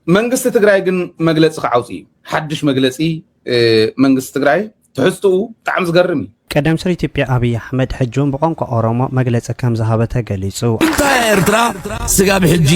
መንግስቲ ትግራይ ግን መግለፂ ክዓውፅ እዩ። ሓድሽ መግለፂ መንግስቲ ትግራይ ትሕዝትኡ ብጣዕሚ ዝገርም እዩ። ቀደም ስር ኢትዮጵያ ኣብይ ኣሕመድ ሕጂ እውን ብቋንቋ ኦሮሞ መግለፂ ከም ዝሃበ ተገሊፁ። እንታይ ኤርትራ ስጋብ ሕጂ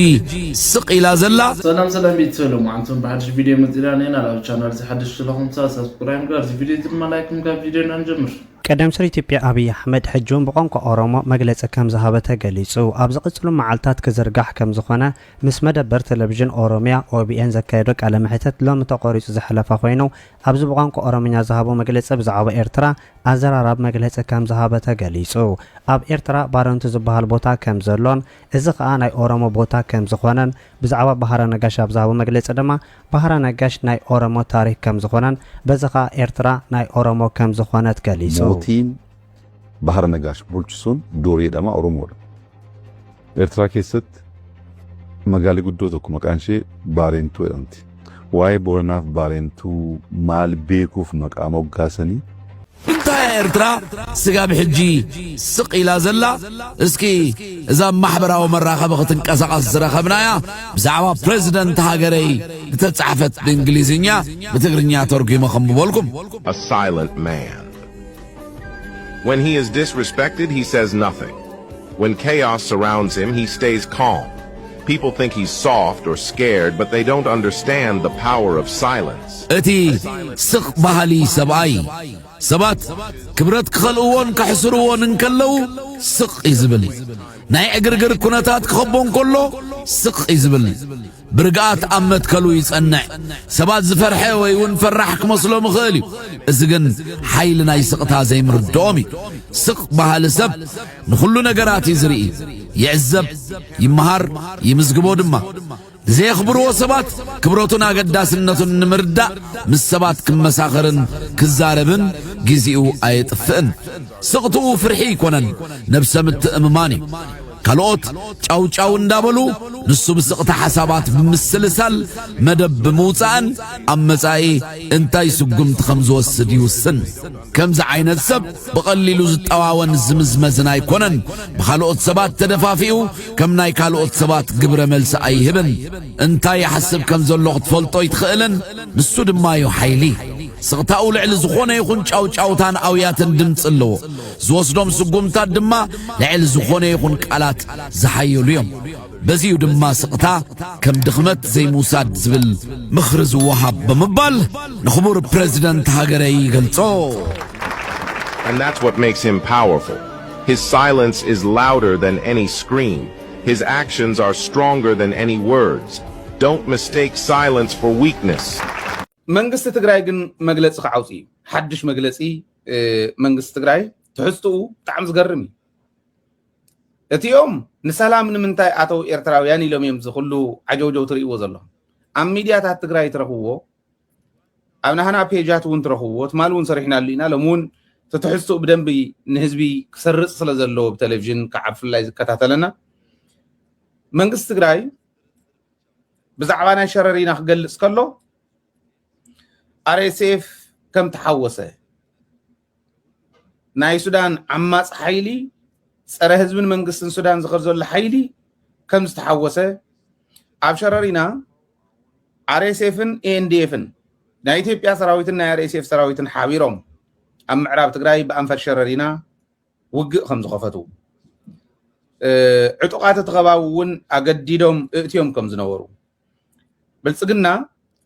ስቕ ኢላ ዘላ? ሰላም ሰላም ቤተሰብ፣ ሎማዓንቱም ብሓድሽ ቪድዮ መፂና ኔና። ኣብ ቻናል እዚ ሓድሽ ስለኹም ሰብስክራይብ ጋር እዚ ቪድዮ ድማ ላይክ ጋር ቪድዮ ኢና ንጀምር። ቀደም ስር ኢትዮጵያ ኣብይ ኣሕመድ ሕጂ እውን ብቋንቋ ኦሮሞ መግለፂ ከም ዝሃበ ተገሊፁ። ኣብ ዝቕፅሉ መዓልታት ክዝርጋሕ ከም ዝኾነ ምስ መደበር ቴሌቪዥን ኦሮሚያ ኦቢኤን ዘካየዶ ቃለ መሕተት ሎሚ ተቆሪፁ ዝሓለፈ ኮይኑ ኣብዚ ብቋንቋ ኦሮምኛ ዝሃቦ መግለፂ ብዛዕባ ኤርትራ ኣዘራራብ መግለፂ ከም ዝሃበ ተገሊፁ። ኣብ ኤርትራ ባረንቱ ዝበሃል ቦታ ከም ዘሎን እዚ ከዓ ናይ ኦሮሞ ቦታ ከም ዝኾነን ብዛዕባ ባህረ ነጋሽ ኣብ ዝሃቦ መግለፂ ድማ ባህረ ነጋሽ ናይ ኦሮሞ ታሪክ ከም ዝኾነን በዚ ከዓ ኤርትራ ናይ ኦሮሞ ከም ዝኾነት ገሊፁ። Mootiin Bahar Nagash bulchisuun durii jedhama Oromoodha. Eertiraa keessatti magaalli guddoo tokko maqaan ishee Baarentuu jedhamti. Waa'ee Booranaaf Baarentuu maal beekuuf maqaa moggaasanii? እንታይ ኤርትራ ስጋብ ሕጂ ስቕ ኢላ ዘላ? እስኪ እዛ ኣብ ማሕበራዊ መራኸቢ ክትንቀሳቐስ ዝረኸብናያ ብዛዕባ ፕሬዚደንት ሃገረይ ዝተጻሕፈት ብእንግሊዝኛ ብትግርኛ ተርጉመ ከንብበልኩም። A silent man. When he is disrespected, he says nothing. When chaos surrounds him, he stays calm. People think he's soft or scared, but they don't understand the power of silence. እቲ ስቕ በሃሊ ሰብኣይ ሰባት ክብረት ክኸልእዎን ከሕስርዎን እንከለዉ ስቕ እዩ ዝብል። ናይ ዕግርግር ኩነታት ክኸቦ እንከሎ ስቕ እዩ ዝብል። ብርግኣት ኣብ መትከሉ ይጸንዕ። ሰባት ዝፈርሐ ወይ እውን ፈራሕ ክመስሎም ይኽእል እዩ። እዚ ግን ሓይሊ ናይ ስቕታ ዘይምርድኦም እዩ። ስቕ በሃሊ ሰብ ንኹሉ ነገራት እዩ ዝርኢ። ይዕዘብ፣ ይመሃር፣ ይምዝግቦ ድማ። ንዘየኽብርዎ ሰባት ክብረቱን ኣገዳስነቱን ንምርዳእ ምስ ሰባት ክመሳኸርን ክዛረብን ግዜኡ ኣየጥፍእን። ስቕትኡ ፍርሒ ኣይኮነን፣ ነብሰ ምትእምማን እዩ። ካልኦት ጫው ጫው እንዳበሉ ንሱ ብስቕታ ሓሳባት ብምስልሳል መደብ ብምውጻእን ኣብ መጻኢ እንታይ ስጉምቲ ከም ዝወስድ ይውስን። ከምዚ ዓይነት ሰብ ብቐሊሉ ዝጠዋወን ዝምዝመዝን ኣይኮነን። ብኻልኦት ሰባት ተደፋፊኡ ከም ናይ ካልኦት ሰባት ግብረ መልሲ ኣይህብን። እንታይ ይሓስብ ከም ዘሎ ክትፈልጦ ኣይትኽእልን። ንሱ ድማ እዩ ሓይሊ። ስቕታኡ ልዕሊ ዝኾነ ይኹን ጫውጫውታን ኣውያትን ድምፂ ኣለዎ። ዝወስዶም ስጉምታት ድማ ልዕሊ ዝኾነ ይኹን ቃላት ዝሓየሉ እዮም። በዚዩ ድማ ስቕታ ከም ድኽመት ዘይምውሳድ ዝብል ምኽሪ ዝወሃብ ብምባል ንኽቡር ፕሬዚደንት ሃገረይ ይገልጾ። And that's what makes him powerful. His silence is louder than any scream. His actions are stronger than any words. Don't mistake silence for weakness. መንግስቲ ትግራይ ግን መግለፂ ክዓውፅ እዩ። ሓድሽ መግለፂ መንግስቲ ትግራይ ትሕዝትኡ ብጣዕሚ ዝገርም እዩ። እቲኦም ንሰላም ንምንታይ ኣተው ኤርትራውያን ኢሎም እዮም ዝኩሉ ዓጀውጀው ትርእይዎ ዘለኹም። ኣብ ሚድያታት ትግራይ ትረኽብዎ፣ ኣብ ናህና ፔጃት እውን ትረኽብዎ። ትማል እውን ሰሪሕናሉ ኢና። ሎም እውን ትትሕዝትኡ ብደንቢ ንህዝቢ ክሰርፅ ስለ ዘለዎ ብቴሌቪዥን ከዓ ብፍላይ ዝከታተለና መንግስቲ ትግራይ ብዛዕባ ናይ ሸረሪና ክገልፅ ከሎ ኣርኤስኤፍ ከም ተሓወሰ፣ ናይ ሱዳን ዓማፅ ሓይሊ፣ ፀረ ህዝብን መንግስትን ሱዳን ዝኸድ ዘሎ ሓይሊ ከም ዝተሓወሰ፣ ኣብ ሸረሪና ኣርኤስኤፍን ኤንዲኤፍን ናይ ኢትዮጵያ ሰራዊትን ናይ ኣርኤስኤፍ ሰራዊትን ሓቢሮም ኣብ ምዕራብ ትግራይ ብኣንፈት ሸረሪና ውግእ ከም ዝኸፈቱ፣ ዕጡቓት እቲ ከባቢ እውን ኣገዲዶም እእትዮም ከም ዝነበሩ፣ ብልፅግና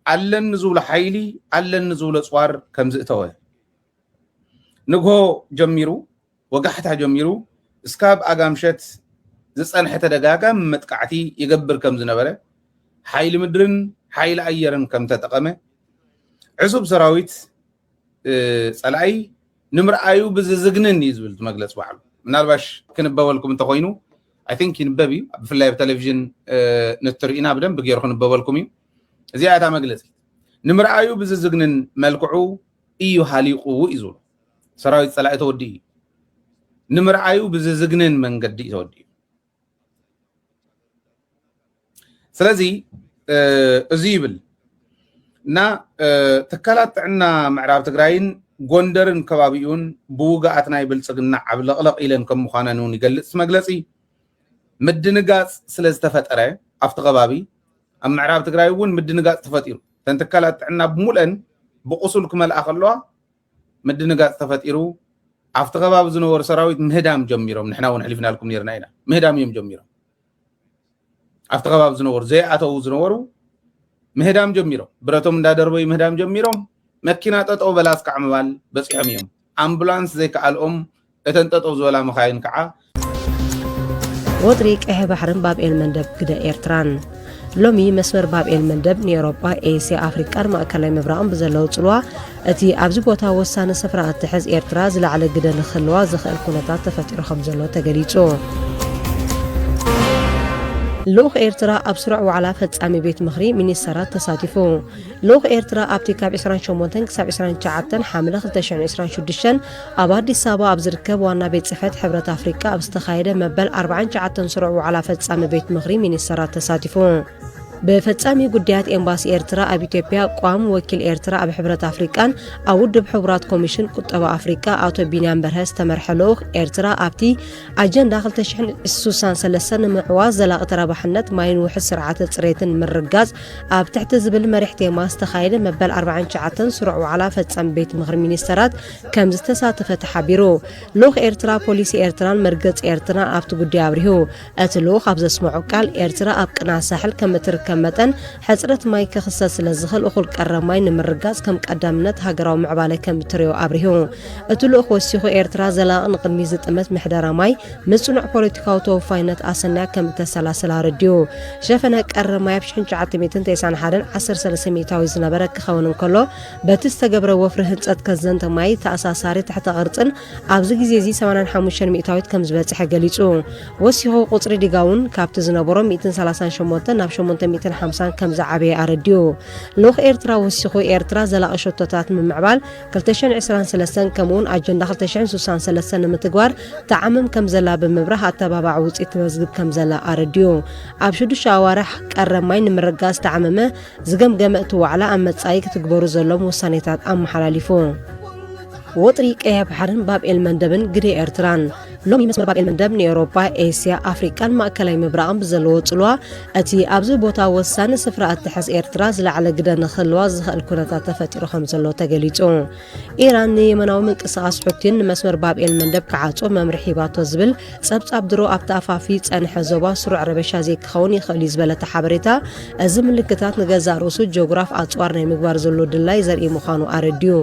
ኣለኒ ዝብሎ ሓይሊ ኣለኒ ዝብሎ ፅዋር ከም ዝእተወ፣ ንግሆ ጀሚሩ ወጋሕታ ጀሚሩ እስካብ ኣጋምሸት ዝፀንሐ ተደጋጋሚ መጥቃዕቲ ይገብር ከም ዝነበረ፣ ሓይሊ ምድርን ሓይሊ ኣየርን ከም ተጠቐመ፣ ዕሱብ ሰራዊት ፀላኢ ንምርኣዩ ብዝዝግንን እዩ ዝብል እቲ መግለፂ ባዕሉ። ምናልባሽ ክንበበልኩም እንተኮይኑ፣ I think ይንበብ እዩ። ብፍላይ ኣብ ቴሌቪዥን ንትርእዩና ብደንብ ገይሩ ክንበበልኩም እዩ። እዚኣ እታ መግለፂ። ንምርኣዩ ብዝዝግንን መልክዑ እዩ ሃሊቑ እዩ ዝብሉ። ሰራዊት ፀላኢ ተወዲኡ እዩ። ንምርኣዩ ብዝዝግንን መንገዲ እዩ ተወዲኡ። ስለዚ እዚ ይብል እና ትካላት ጥዕና ምዕራብ ትግራይን ጎንደርን ከባቢኡን ብውግኣት ናይ ብልፅግና ዓብለቕለቕ ኢለን ከም ምዃነን እውን ይገልፅ መግለፂ። ምድንጋፅ ስለ ዝተፈጠረ ኣብቲ ከባቢ ኣብ ምዕራብ ትግራይ እውን ምድንጋፅ ተፈጢሩ። እተን ትካላት ጥዕና ብሙሉአን ብቁሱል ክመልኣ ከለዋ ምድንጋፅ ተፈጢሩ። ኣብቲ ከባቢ ዝነበሩ ሰራዊት ምህዳም ጀሚሮም። ንሕና እውን ሕሊፍናልኩም ነርና ኢና። ምህዳም እዮም ጀሚሮም። ኣብቲ ከባቢ ዝነበሩ ዘይኣተዉ ዝነበሩ ምህዳም ጀሚሮም። ብረቶም እንዳደርበዩ ምህዳም ጀሚሮም። መኪና ጠጠው በላ እስካዕ ምባል በፂሖም እዮም። ኣምቡላንስ ዘይከኣልኦም እተን ጠጠው ዝበላ መኻይን ከዓ ወጥሪ ቀይሕ ባሕርን ባብ ኤል መንደብ ግደ ኤርትራን። ሎሚ መስመር ባብ ኤል መንደብ ንኤውሮጳ፣ ኤስያ፣ ኣፍሪቃን ማእከላይ ምብራቕን ብዘለዎ ጽልዋ እቲ ኣብዚ ቦታ ወሳኒ ስፍራ እትሕዝ ኤርትራ ዝለዓለ ግደ ንክህልዋ ዝኽእል ኩነታት ተፈጢሩ ከም ዘሎ ተገሊጹ። ልኡኽ ኤርትራ ኣብ ስሩዕ ዋዕላ ፈጻሚ ቤት ምኽሪ ሚኒስተራት ተሳቲፉ። ልኡኽ ኤርትራ ኣብቲ ካብ ዕስራን ሸሞንተን ክሳብ ዕስራን ትሽዓተን ሓምለ ክልተ ሽሕን ዕስራን ሽዱሽተን ኣብ ኣዲስ ኣበባ ኣብ ዝርከብ ዋና ቤት ጽሕፈት ሕብረት ኣፍሪቃ ኣብ ዝተኻየደ መበል ኣርባዓን ትሽዓተን ስሩዕ ዋዕላ ፈጻሚ ቤት ምኽሪ ሚኒስተራት ተሳቲፉ። ብፈጻሚ ጉዳያት ኤምባሲ ኤርትራ ኣብ ኢትዮጵያ፣ ቋሚ ወኪል ኤርትራ ኣብ ሕብረት ኣፍሪቃን ኣብ ውድብ ሕቡራት ኮሚሽን ቁጠባ ኣፍሪቃ ኣቶ ቢንያም በርሀ ዝተመርሐ ልኡኽ ኤርትራ ኣብቲ ኣጀንዳ ክልተ ሽሕን ስሳን ሰለስተን ንምዕዋት ዘላቒ ተረባሕነት ማይን ውሑስ ስርዓተ ጽሬትን ምርጋጽ ኣብ ትሕቲ ዝብል መሪሕ ቴማ ዝተኻየደ መበል ኣርባዓን ትሽዓተን ስሩዕ ዋዕላ ፈጻሚ ቤት ምኽሪ ሚኒስተራት ከም ዝተሳተፈ ተሓቢሩ። ልኡኽ ኤርትራ ፖሊሲ ኤርትራን መርገጺ ኤርትራን ኣብቲ ጉዳይ ኣብሪሁ። እቲ ልኡኽ ኣብ ዘስመዖ ቃል፣ ኤርትራ ኣብ ቅና ሳሕል ከም እትርከብ መጠን፣ ሕጽረት ማይ ክኽሰት ስለ ዝኽእል እኹል ቀረብ ማይ ንምርጋጽ ከም ቀዳምነት ሃገራዊ ምዕባለ ከም እትርእዮ ኣብሪሁ። እቲ ልኡኽ ወሲኹ፣ ኤርትራ ዘላቒ ንቕድሚት ዝጥምት ምሕደራ ማይ ምስ ጽኑዕ ፖለቲካዊ ተወፋይነት ኣሰንያ ከም እተሰላስል ኣረዲኡ። ሸፈነ ቀረብ ማይ ኣብ ሽሕን ትሽዓተ ሚእትን ተስዓን ሓደን ዓሰርተ ሰለስተ ሚእታዊ ዝነበረ ክኸውን እንከሎ፣ በቲ ዝተገብረ ወፍሪ ህንጸት ከዘንተ ማይ ተኣሳሳሪ ትሕተ ቅርጽን ኣብዚ ግዜ እዚ ሰማንያን ሓሙሽተን ሚእታዊት ከም ዝበጽሐ ገሊጹ። ወሲኹ፣ ቁጽሪ ዲጋ እውን ካብቲ ዝነበሮ ሚእትን ሰላሳን ሸሞንተን ናብ ሸሞንተ ሚእትን ሓምሳን ከም ዝዓበየ ኣረዲኡ። ልኡኽ ኤርትራ ወሲኹ፣ ኤርትራ ዘላቒ ሸቶታት ምምዕባል ክልተ ሽሕን ዕስራን ሰለስተን ከምኡውን ኣጀንዳ ክልተ ሽሕን ስሳን ሰለስተን ንምትግባር ትዓምም ከም ዘላ ብምብራህ፣ ኣተባባዒ ውጽኢት ትመዝግብ ከም ዘላ ኣረዲኡ። ኣብ ሽዱሽተ ኣዋርሕ ቀረብ ማይ ንምርጋጽ ዝተዓመመ ዝገምገመ እቲ ዋዕላ፣ ኣብ መጻኢ ክትግበሩ ዘለዎም ውሳኔታት ኣመሓላሊፉ። ወጥሪ ቀይሕ ባሕርን ባብ ኤል መንደብን ግደ ኤርትራን። ሎሚ መስመር ባብ ኤል መንደብ ንኤውሮጳ፣ ኤስያ፣ ኣፍሪቃን ማእከላይ ምብራቕን ብዘለዎ ጽልዋ፣ እቲ ኣብዚ ቦታ ወሳኒ ስፍራ እትሕዝ ኤርትራ ዝለዓለ ግደ ንክህልዋ ዝኽእል ኩነታት ተፈጢሩ ከም ዘሎ ተገሊጹ። ኢራን ንየመናዊ ምንቅስቓስ ሑቲን ንመስመር ባብ ኤል መንደብ ክዓጾ መምርሒ ሂባቶ ዝብል ጸብጻብ ድሮ ኣብቲ ኣፋፊ ጸንሐ ዞባ ስሩዕ ረበሻ ዘይክኸውን ይኽእል እዩ ዝበለተ ሓበሬታ፣ እዚ ምልክታት ንገዛእ ርእሱ ጂኦግራፍ ኣጽዋር ናይ ምግባር ዘሎ ድላይ ዘርኢ ምዃኑ ኣረዲኡ።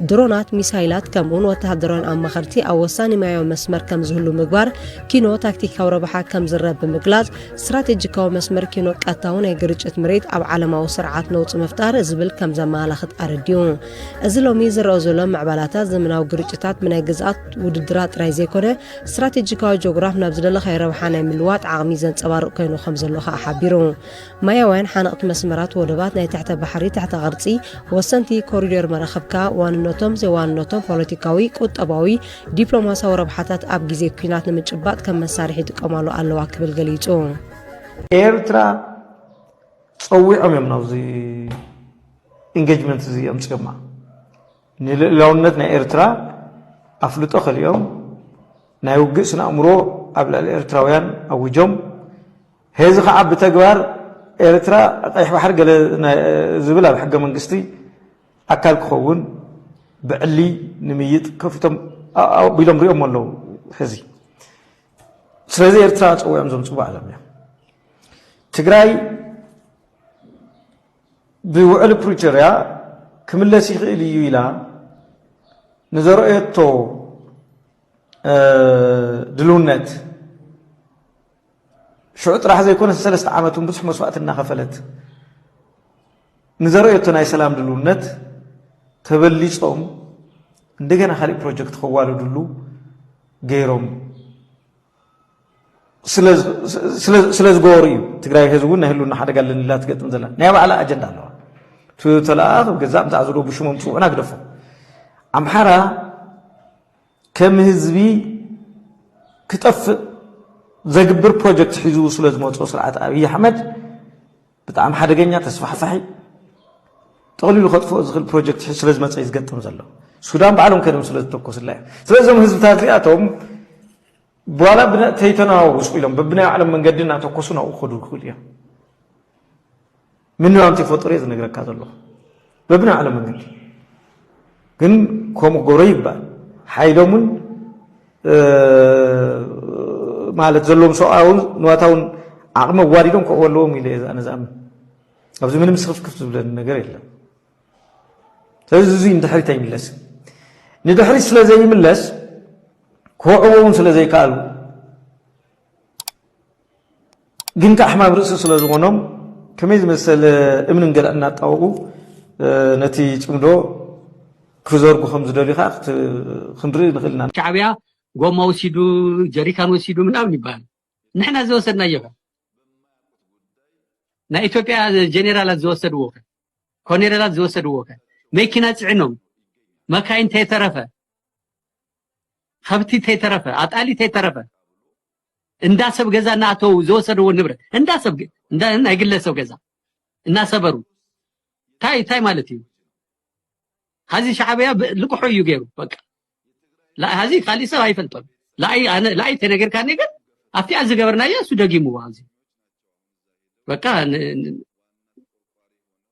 ድሮናት፣ ሚሳይላት ከምኡውን ወተሃደራውያን ኣማኸርቲ ኣብ ወሳኒ ማያዊ መስመር ከም ዝህሉ ምግባር ኪኖ ታክቲካዊ ረብሓ ከም ዝረብ ብምግላጽ፣ ስትራቴጂካዊ መስመር ኪኖ ቀጥታዊ ናይ ግርጭት መሬት ኣብ ዓለማዊ ስርዓት ነውጺ ምፍጣር ዝብል ከም ዘመላኽት ኣረዲኡ። እዚ ሎሚ ዝረኣ ዘሎ ምዕባላታት ዘመናዊ ግርጭታት ብናይ ግዝኣት ውድድራት ጥራይ ዘይኮነ፣ ስትራቴጂካዊ ጂኦግራፍ ናብ ዝደለኻዮ ረብሓ ናይ ምልዋጥ ዓቕሚ ዘንጸባርቕ ኮይኑ ከም ዘሎ ከኣ ሓቢሩ። ማያውያን ሓነቕቲ መስመራት ወደባት፣ ናይ ትሕተ ባሕሪ ትሕተ ቅርጺ፣ ወሰንቲ ኮሪዶር መራኽብካ፣ ዋንነቶም ዘይዋንነቶም ፖለቲካዊ፣ ቁጠባዊ፣ ዲፕሎማሲያዊ ረብሓታት ኣብ ግዜ ኲናት ንምጭባጥ ከም መሳርሒ ይጥቀማሉ ኣለዋ ክብል ገሊጹ። ኤርትራ ጸዊዖም እዮም ናብዚ ኢንጌጅመንት እዚ ኣምጺኦማ። ንልእላውነት ናይ ኤርትራ ኣፍልጦ ከሊኦም ናይ ውግእ ስነ ኣእምሮ ኣብ ልዕሊ ኤርትራውያን ኣውጆም። ሄዚ ከዓ ብተግባር ኤርትራ ቀይሕ ባሕሪ ገለ ናይ- ዝብል ኣብ ሕገ መንግስቲ ኣካል ክኸውን ብዕሊ ንምይጥ ከፊቶም ኣ- ኣ- ቢሎም ሪኦም ኣለዉ። ሕዚ ስለዚ ኤርትራ ጸዊዖም ዘምጽኡ ባዕሎም እዮም። ትግራይ ብውዕሊ ፕሪቶርያ ክምለስ ይኽእል እዩ ኢላ ንዘረኦቶ ድልውነት ሽዑ ጥራሕ ዘይኮነ ሰለስተ ዓመት እውን ብዙሕ መስዋእቲ እናኸፈለት ንዘረኦቶ ናይ ሰላም ድልውነት ተበሊጾም እንደገና ካሊእ ፕሮጀክት ከዋልድሉ ገይሮም ስለ ዝገበሩ እዩ ትግራይ ህዝቢ እውን ናይ ህልውና ሓደጋ ኣለኒ ኢላ ትገጥም ዘላ። ናይ ባዕላ ኣጀንዳ ኣለዋ። እቲ ተለኣኣኽ ገዛእ ምፃእ ዝዶ ብሽሞም ፅውዑና ግደፎ። ኣምሓራ ከም ህዝቢ ክጠፍእ ዘግብር ፕሮጀክት ሒዙ ስለ ዝመፅኦ ስርዓት ኣብይ ኣሕመድ ብጣዕሚ ሓደገኛ ተስፋሕፋሒ ጠቕሊሉ ከጥፍኦ ዝኽእል ፕሮጀክት ሒዙ ስለ ዝመፀ እዩ ዝገጥም ዘሎ። ሱዳን ባዕሎም ከድም ስለ ዝተኮስላ እዩ። ስለዚ እዞም ህዝብታት እዚኣቶም ዋላ ብነ- ተይተናዋወሱ ኢሎም በብናይ ባዕሎም መንገዲ እናተኮሱ ናብኡ ክኸዱ ይኽእሉ እዮም። ምንባብ እንተይፈጠሩ እየ ዝነግረካ ዘለኹ። በብናይ ዓለም መንገዲ ግን ከምኡ ክገብሮ ይግባእ። ሓይሎም እውን ማለት ዘለዎም ሰብኣውን ንዋታውን ዓቕሚ ኣዋዲዶም ክእው ኣለዎም ኢለ እየ ኣነ ዝኣምን። ኣብዚ ምንም ስኽፍክፍ ዝብለኒ ነገር የለን። ስለዚ እዚ ንድሕሪት ኣይምለስን። ንድሕሪት ስለ ዘይምለስ ክወዕዎ እውን ስለ ዘይከኣሉ ግን ከዓ ሕማም ርእሲ ስለ ዝኾኖም ከመይ ዝመሰለ እምንን ገለ እናጣወቑ ነቲ ፅምዶ ክዘርጉ ከም ዝደልዩ ከዓ ክንርኢ ንኽእል ኢና። ሻዕብያ ጎማ ወሲዱ፣ ጀሪካን ወሲዱ ምናምን ይበሃል። ንሕና ዝወሰድናዮ ከ? ናይ ኢትዮጵያ ጀኔራላት ዝወሰድዎ ከ? ኮኔሬላት ዝወሰድዎ ከ? መኪና ፅዕኖም፣ መካይን ተይተረፈ፣ ከብቲ ተይተረፈ፣ ኣጣሊ ተይተረፈ፣ እንዳ ሰብ ገዛ እናኣተው ዝወሰድዎ ንብረት፣ እንዳ ሰብ ገ-፣ እንዳ ናይ ግለሰብ ገዛ እናሰበሩ፣ እንታይ እንታይ ማለት እዩ? ሀዚ ሻዕብያ ብ-፣ ልቅሖ እዩ ገይሩ። በቃ ላ-፣ ሀዚ ካሊእ ሰብ ኣይፈልጦን። ላኣይ ኣነ ላኣይ ተነገርካኒ ግን ኣብቲኣ ዝገበርናዮ እሱ ደጊምዎ። ሀዚ በቃ ን-፣ ን-፣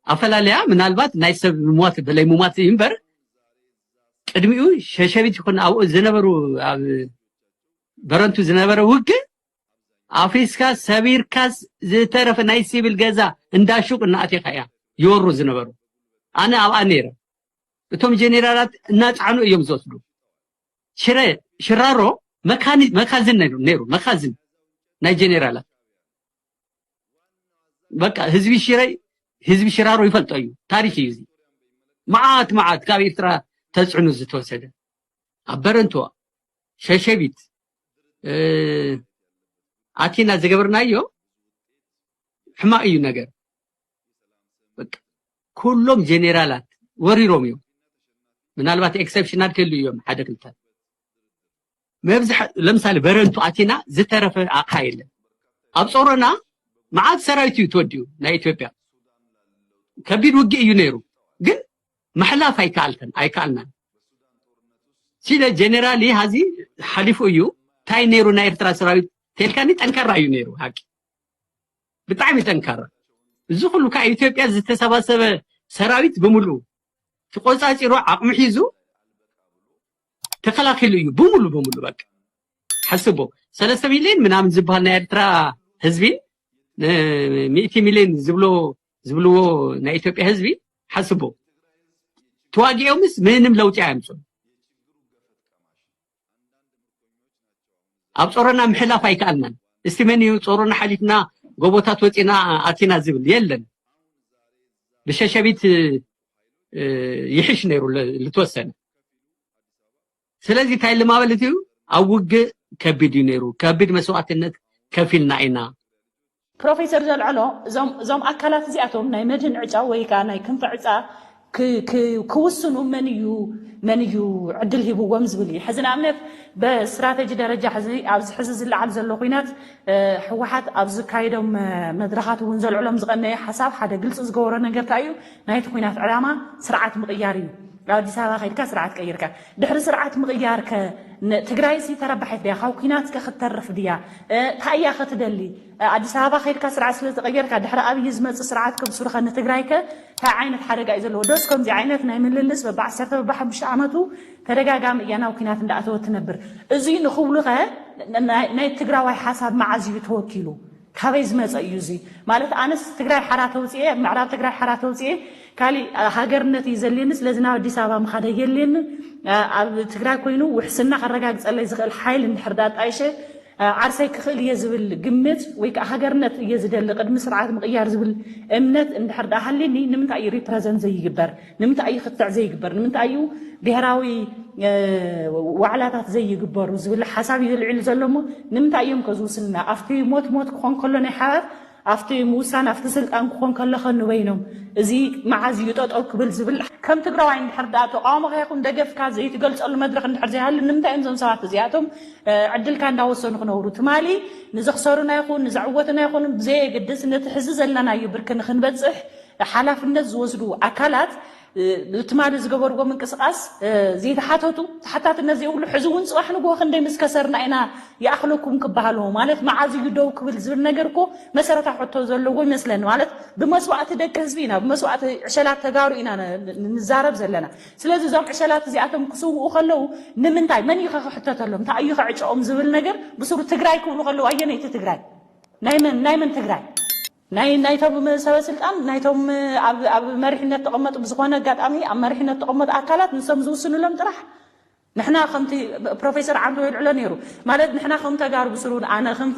ኣፈላለያ ምናልባት ናይ ሰብ ምሟት ብለይ ምሟት እዩ እምበር ቅድሚኡ ሸሸቢት ይኹን ኣብኡ ዝነበሩ ኣብ በረንቱ ዝነበረ ውግእ ኣፍሪስካ ሰቢርካስ ዝተረፈ ናይ ሲቪል ገዛ እንዳ ሹቅ እናኣቴካ እያ ይወሩ ዝነበሩ። ኣነ ኣብኣ ነይረ። እቶም ጀኔራላት እናፀዓኑ እዮም ዝወስዱ። ሽረ ሽራሮ መካኒ-፣ መካዝን ነይሩ፣ ነይሩ መካዝን ናይ ጀኔራላት። በቃ ህዝቢ ሽረ፣ ህዝቢ ሽራሮ ይፈልጦ እዩ፣ ታሪክ እዩ እዚ። መዓት መዓት ካብ ኤርትራ ተፅዕኑ ዝተወሰደ ኣብ በረንቶ፣ ሸሸቢት፣ እ፣ ኣቲና ዝገበርናዮ ሕማቅ እዩ ነገር። በቃ ኩሎም ጀኔራላት ወሪሮም እዮም። ምናልባት ኤክሰፕሽናል ክህሉ እዮም ሓደ ክልተ። መብዛሕ-፣ ለምሳሌ በረንቱ ኣቲና ዝተረፈ ኣቕሓ የለን። ኣብ ጾሮና መዓት ሰራዊት እዩ ተወዲኡ ናይ ኢትዮጵያ። ከቢድ ውግእ እዩ ነይሩ፣ ግን ምሕላፍ ኣይከኣልተን፣ ኣይከኣልናን። ሲለ ጀኔራል ሀዚ ሓሊፉ እዩ። እንታይ ነይሩ ናይ ኤርትራ ሰራዊት ተልካኒ ጠንካራ እዩ ነይሩ፣ ሓቂ ብጣዕሚ ጠንካራ። እዚ ኩሉ ካብ ኢትዮጵያ ዝተሰባሰበ ሰራዊት ብምሉ ተቆጻጺሩ ዓቕሚ ሒዙ ተኸላኺሉ እዩ ብምሉ ብምሉ። በቃ ሓስቦ፣ ሰለስተ ሚልዮን ምናምን ዝበሃል ናይ ኤርትራ ህዝቢ፣ ን-፣ ሚእቲ ሚልዮን ዝብሎ፣ ዝብልዎ ናይ ኢትዮጵያ ህዝቢ ሓስቦ። ተዋጊኦምስ ምንም ለውጢ ኣያምፁን። ኣብ ጾሮና ምሕላፍ ኣይከኣልናን። እስቲ መን እዩ ጾሮና ሓሊፍና ጎቦታት ወፂና ኣቲና ዝብል? የለን። ብሸሸቢት፣ እ፣ ይሕሽ ነይሩ ለ-፣ ልትወሰነ። ስለዚ እንታይ ልማበለት እዩ? ኣብ ውግእ ከቢድ እዩ ነይሩ። ከቢድ መስዋዕትነት ከፊልና ኢና። ፕሮፌሰር ዘልዐሎ፣ እዞም፣ እዞም ኣካላት እዚኣቶም ናይ መድህን ዕጫ ወይ ከኣ ናይ ክንፈ ዕጻ ክ-፣ ክ-፣ ክውስኑ መን እዩ፣ መን እዩ ዕድል ሂብዎም ዝብል እዩ። ሕዚ ንኣብነት ብስትራተጂ ደረጃ ሕዚ፣ ኣብዚ ሕዚ ዝለዓል ዘሎ ኲናት፣ እ፣ ህወሓት ኣብ ዝካየዶም፣ እ፣ መድረኻት እውን ዘልዕሎም ዝቐነየ ሓሳብ ሓደ ግልፂ ዝገበሮ ነገር እንታይ እዩ? ናይቲ ኲናት ዕላማ ስርዓት ምቕያር እዩ። ኣብ ኣዲስ ኣበባ ከይድካ ስርዓት ቀይርካ። ድሕሪ ስርዓት ምቕያር ከ ን-፣ ትግራይሲ ተረባሒት ድያ? ካብ ኲናት ከ ክትተርፍ ድያ? እ፣ እንታይ እያ ከ ትደሊ? እ፣ ኣዲስ ኣበባ ከይድካ ስርዓት ስለ ዝተቐየርካ ድሕሪ ኣብይ ዝመጽእ ስርዓት ከም ስሩ ከ ንትግራይ ከ እንታይ ዓይነት ሓደጋ እዩ ዘለዎ? ዶስ ከምዚ ዓይነት ናይ ምልልስ በብዓሰርተ በብሓሙሽተ ዓመቱ ተደጋጋሚ እያ ናብ ኲናት እንዳኣተወት ትነብር። እዙይ ንኽብሉ ከ ን-፣ ናይ፣ ናይ ትግራዋይ ሓሳብ መዓዝ እዩ ተወኪሉ? ካበይ ዝመጸ እዩ እዚ? ማለት ኣነስ ትግራይ ሓራ ተውፅኤ፣ ምዕራብ ትግራይ ሓራ ተውፅኤ፣ ካሊእ ሃገርነት እዩ ዘልየኒ። ስለዚ ናብ ኣዲስ ኣበባ ምኻድ ኣየልየኒ። ኣብ ትግራይ ኮይኑ ውሕስና ከረጋግፀለይ ዝኽእል ሓይሊ እንድሕር ዳጣይሸ ዓርሰይ ክኽእል እየ ዝብል ግምት ወይ ከዓ ሃገርነት እየ ዝደሊ ቅድሚ ስርዓት ምቕያር ዝብል እምነት እንድሕር ዳኣ ሃልየኒ ንምንታይ እዩ ሪፕረዘንት ዘይግበር? ንምንታይ እዩ ክትዕ ዘይግበር? ንምንታይ እዩ ብሄራዊ፣ እ፣ ዋዕላታት ዘይግበሩ ዝብል ሓሳብ እዩ ልዕሉ ዘሎ እሞ ንምንታይ እዮም ከ ዝውስንና? ኣብቲ ሞት ሞት ክኾን ከሎ ናይ ሓባር ኣብቲ ምውሳን ኣብቲ ስልጣን ክኾን ከሎ ከ ንበይኖም እዚ መዓዝ እዩ ጠጠው ክብል ዝብል ከም ትግራዋይ እንድሕር ደኣ ተቃውሞኻ ይኹን ደገፍካ ዘይትገልጸሉ መድረኽ እንድሕር ዘይሃሉ ንምንታይ እዮም እዞም ሰባት እዚኣቶም፣ እ፣ ዕድልካ እንዳወሰኑ ክነብሩ? ትማሊ ንዘኽሰሩና ይኹን ንዘዕወቱና ይኹን ብዘየገድስ ነቲ ሕዚ ዘለናዮ ብርኪ ንኽንበጽሕ ሓላፍነት ዝወስዱ ኣካላት ትማሊ ዝገበርዎ ምንቅስቃስ ዘይተሓተቱ ተሓታትነት ዘይብሉ ሕዚ እውን ፅባሕ ንግሆ ክንደይ ምስ ከሰርና ኢና ይኣኽለኩም ክበሃሉ ማለት መዓዝ እዩ ደው ክብል ዝብል ነገር እኮ መሰረታዊ ሕቶ ዘለዎ ይመስለኒ። ማለት ብመስዋእቲ ደቂ ህዝቢ ኢና ብመስዋእቲ ዕሸላት ተጋሩ ኢና ንዛረብ ዘለና። ስለዚ እዞም ዕሸላት እዚኣቶም ክስውኡ ከለዉ ንምንታይ መን እዩ ክሕተተሎም እንታይ እዩ ክዕጨኦም ዝብል ነገር ብስሩ ትግራይ ክብሉ ከለዉ ኣየነይቲ ትግራይ ናይ መን ናይ መን ትግራይ ናይ ናይቶም ሰበ ስልጣን ናይቶም ኣብ ኣብ መሪሕነት ተቐመጡ ብዝኾነ ኣጋጣሚ ኣብ መሪሕነት ተቐመጡ ኣካላት ንሶም ዝውስኑሎም ጥራሕ ንሕና ከምቲ ፕሮፌሰር ዓንቶ የልዕሎ ነይሩ ማለት ንሕና ከም ተጋሩ ብስሩ ኣነ ከም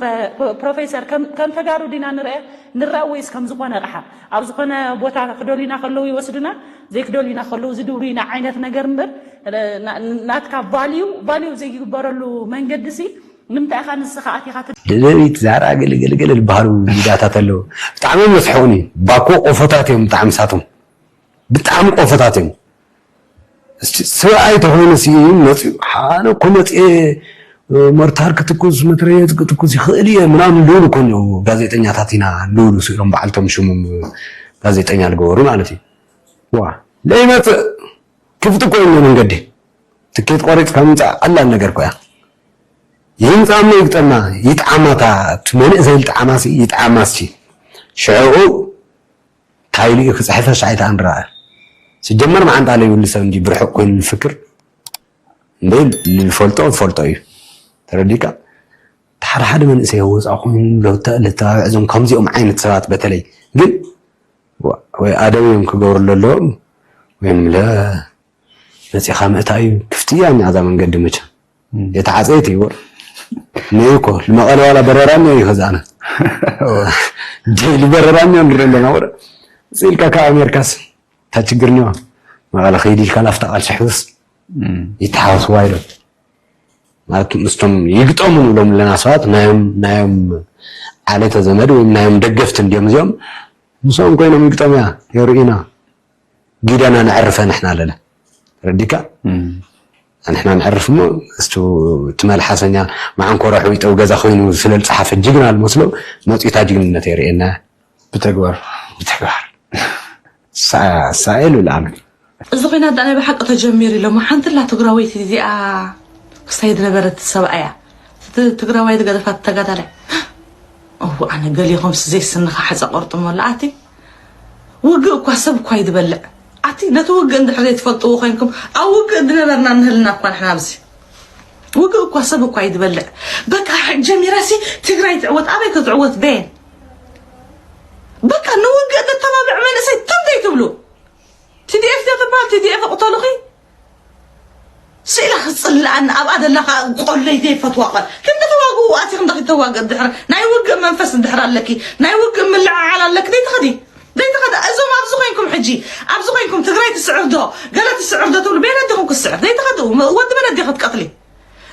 ፕሮፌሰር ከም ተጋሩ ዲና ንርአ ንረአ ወይስ ከም ዝኾነ ኣቕሓ ኣብ ዝኾነ ቦታ ክደሉና ከለዉ ይወስዱና ዘይክደሉና ከለዉ ዝድብሩና ዓይነት ነገር እምበር ናትካ ቫልዩ ቫልዩ ዘይግበረሉ መንገዲ ሲ ንምንታይ ኢኻ ንስኻ ኣቲኻ ት- ደደቢት ዛራ ገለገለገለ ዝበሃሉ ሚዳታት ኣለዉ ብጣዕሚ እዮም ዘስሕቑኒ ባኮ ቆፎታት እዮም ብጣዕሚ ሳቶም ብጣዕሚ ቆፎታት እዮም እስቲ ሰብኣይ ተኾይኑ ሲ መፅኡ ሓደ እኮ መፅኤ ሞርታር ክትኩስ መትረየት ክትኩስ ይኽእል እየ ምናምን ልብሉ እኮ እኒኦ ጋዜጠኛታት ኢና ልብሉ ስኢሎም በዓልቶም ሽሞም ጋዜጠኛ ዝገበሩ ማለት እዩ ዋ ለይመፅእ ክፍቲ እኮ እዩ መንገዲ ትኬት ቆሪፅካ ምምፃእ ቀላል ነገር እኮ እያ ይምፃ እሞ ይግጠማ ይጥዓማ እታ እቲ መንእሰይ ልጥዓማ ሲ ይጥዓማ እስኪ ሽዕኡ እንታይ ኢሉ እዩ ክፅሕፈሽ ኣይተኣንረኣ ስጀመር መዓንጣ ለይብሉ ሰብ እንዲ ብርሑቅ ኮይኑ ዝፍክር እንደ ልፈልጦ ዝፈልጦ እዩ ተረዲካ ሓደ ሓደ መንእሰይ ወፃ ኮይኑ ለተባብዕ ዞም ከምዚኦም ዓይነት ሰባት በተለይ ግን ወይ ኣደብ እዮም ክገብሩ ኣለዎም ወይም ለ መፂኻ ምእታው እዩ ክፍትያ እኛ እዛ መንገዲ መቸም የተዓፀየት እዩ ወር ነይ እኮ ንመቐለ ዋላ በረራ እኒኦ እዩ ከዛና ዴሊ በረራ እኒኦ ንርኢ ኣለና ወረ ፅልካ ካብ ኣሜሪካስ እንታይ ችግር እኒኦ መቐለ ከይዲ ኢልካ ላፍታ ቃልሲ ሕውስ ይተሓወስዋ ኢሎም ማለት ምስቶም ይግጠሙ ንብሎም ኣለና ሰባት ናዮም ናዮም ዓሌተ ዘመድ ወይም ናዮም ደገፍቲ እንዲዮም እዚኦም ምስኦም ኮይኖም ይግጠሙ እያ የርእዩና ጊደና ነዕርፈ ንሕና ኣለና ረዲካ ንሕና ነዕርፍ እሞ እስቱ እቲ መልሓሰኛ መዓንኮሮ ሕዊጠው ገዛ ኮይኑ ስለ ዝፀሓፈ ጅግና ዝመስሎ መፂኡ እታ ጅግንነት የርእየና ብተግባር ብተግባር ሳኤል ብልኣምን እዚ ኮይና ዳ ናይ ብሓቂ ተጀሚሩ ኢሎሞ ሓንቲ ላ ትግራወይቲ እዚኣ ክሳይ ዝነበረት ሰብኣያ እቲ ትግራዋይ ዝገደፋት ተጋዳላይ እው ኣነ ገሊኹም ዘይስንኻ ሓፀ ቆርጥሞ ኣለ ኣቲ ውግእ እኳ ሰብ እኳ ይድበልዕ ኣቲ ነቲ ውግእ እንድሕር ዘይትፈልጥዎ ኮይንኩም ኣብ ውግእ ዝነበርና እንህልና እኳ ንሕና ኣብዚ ውግእ እኳ ሰብ እኳ ይድበልዕ በቃ ጀሚራሲ ትግራይ ትዕወት ኣበይ ክትዕወት በየን በቃ ንውግእ ተተባብዕ መንእሰይ ተም ዘይትብሉ ቲዲኤፍ ዶ ትበሃል ቲዲኤፍ እቕተሉኺ ስኢላ ክትፅልኣኒ ኣብኣ ዘለኻ ቆለይ ዘይፈትዋ ቃል ክንዲ ተዋግኡ ኣቲ ክንዲ ክተዋግእ ድሕር ናይ ውግእ መንፈስ እንድሕር ኣለኪ ናይ ውግእ ምልዕዓል ኣለኪ ዘይትኸዲ ዘይትኸዲ እዞም ኣብዚ ኮይንኩም ሕጂ ኣብዚ ኮይንኩም ትግራይ ትስዕር ዶ ገለ ትስዕር ዶ ትብሉ ቤነ ዲኹም ክትስዕር ዘይትኸዲ ወዲ መን ኣዲ ክትቀትሊ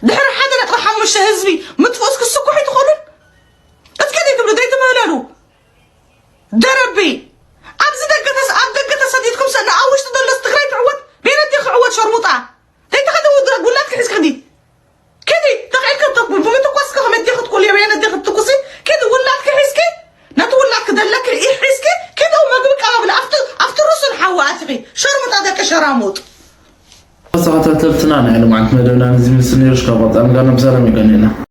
ድሕሪ ሓደ ነጥቢ ሓሙሽተ ህዝቢ ምጥፍኡስ ክስኩሑ ይትኽእሉን እስከ ዘይትብሉ ዘይትምህለሉ ደረቢ ኣብዚ ደገ ተስ ኣብ ደገ ተሰዲድኩም ሰ ኣብ ውሽጢ ዘሎ ትግራይ ትዕወት ቤነ ዲ ክዕወት ሸርሙጣ ዘይትኸዲ ውላድኪ ሒዝኪ ኪዲ ኪዲ ተኽኢልኪ ተኩ ብምትኳስኪ ከመይ ዲ ክትኩል የበየነ ዲ ክትኩሲ ኪዲ ውላድኪ ሒዝኪ ነቲ ውላድኪ ዘለኪ ሒዝኪ ኪዲ መግቢ ቀባብሊ ኣብቲ ኣብቲ ሩሱን ሓዊ ኣቲኺ ሸርሙጣ ደቂ ሸራሙጥ ተኸታተልትና ናይ ልምዓት መደብና ንዚ ምስል ነይሩ ሽካብ ቀጣሚ ጋር ነብዛሎም ይቀኒልና